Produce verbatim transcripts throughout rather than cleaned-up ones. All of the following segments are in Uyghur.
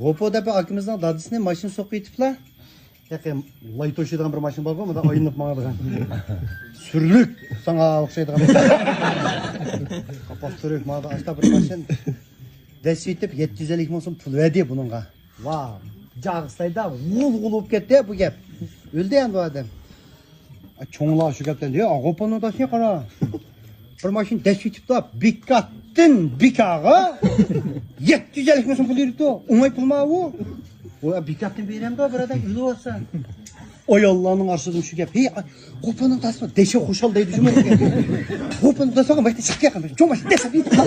غوپۇ دەپ ئاكىمىزنىڭ دادىسىنى ماشىنا سوقۇۋېتىپلا، ياقى لاي توشۇيدىغان بىر ماشىنا بارغۇ، مۇنداق ئايلىنىپ ماڭىدىغان. سۈرلۈك، ساڭا ئوخشايدىغان. قاپاق سۈرۈك، ماڭا ئاشتا بىر ماشىنا دەسسىۋېتىپ، يەتتە يۈز ئەللىك مىڭ سوم پۇل بەردى بۇنىڭغا. ۋا، جاغىسلايدا غۇل-غۇل بولۇپ كەتتى بۇ گەپ. ئۆلدى ئەمدى ئۇ ئادەم. چوڭلار شۇ گەپتىن، يا، غوپۇننىڭ داشىنى قارا. بىر ماشىنا دەسسىۋېتىپلا، بىكاتتىن بىكاغا يەتتە يۈز ئەللىك مىڭ سوم پۇل بېرىپتۇ. ئوڭاي پۇلما ئۇ؟ ئۇ بىكاتتىن بېرەمدۇ، بىر ئادەم ئۆلۈپ ئالسا. ئاياللارنىڭ ئارىسىدىن شۇ گەپ. ھېي، غوپۇننىڭ داشى دېشى خۇشال دەيدۇ جۇمۇ. غوپۇننىڭ داشىغا ماشىنا چىقىپ كەتكەن. چوڭ ماشىنا دەسسىۋېتىپتۇ.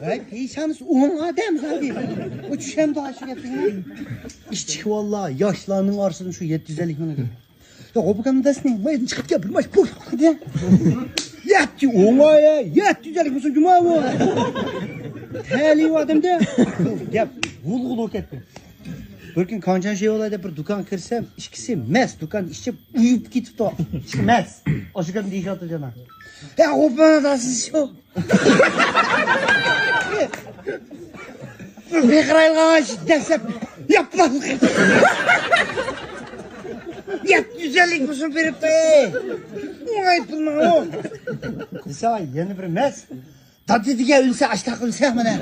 ۋاي، پېشانىسى ئوڭ ئادەم زادى. ئۇ چۈشەمدۇ ئاشۇ گەپنى؟ ئىچىك ۋاللا، ياشلارنىڭ ئارىسىدىن شۇ يەتتە يۈز ئەللىك مىڭ. يا، ئوبۇكەم دەسنى، مايدىن چىقىپ كەل، بىر ماش بۇ. يەتتە ئوڭاي، يەتتە يۈز ئەللىك مىڭ جۇما بۇ. تەلىي ئادەمدە. گەپ غۇل-غۇل بولۇپ كەتتى. بىر كۈن كاڭچان شېۋالاي دەپ بىر دۇكانغا كىرسەم، ئىككىسى مەس، دۇكان ئىچى ئۇيۇپ كېتىپتۇ. ئىككىسى مەس. ئاشۇ گەپنى دېيىشىۋاتىدۇ جانا. يا، غوپۇننىڭ داشى شۇ. بېقىرايلىغان دەسسەپ ياپلاپ. يەتتە يۈز ئەللىك مىڭ سوم بېرىپتۇ. ئوڭاي پۇلنىڭ ئۇ. دېسە، يەنە بىر مەس. دادى دېگەن ئۆلسە، ئاشتاق ئۆلسە مانا.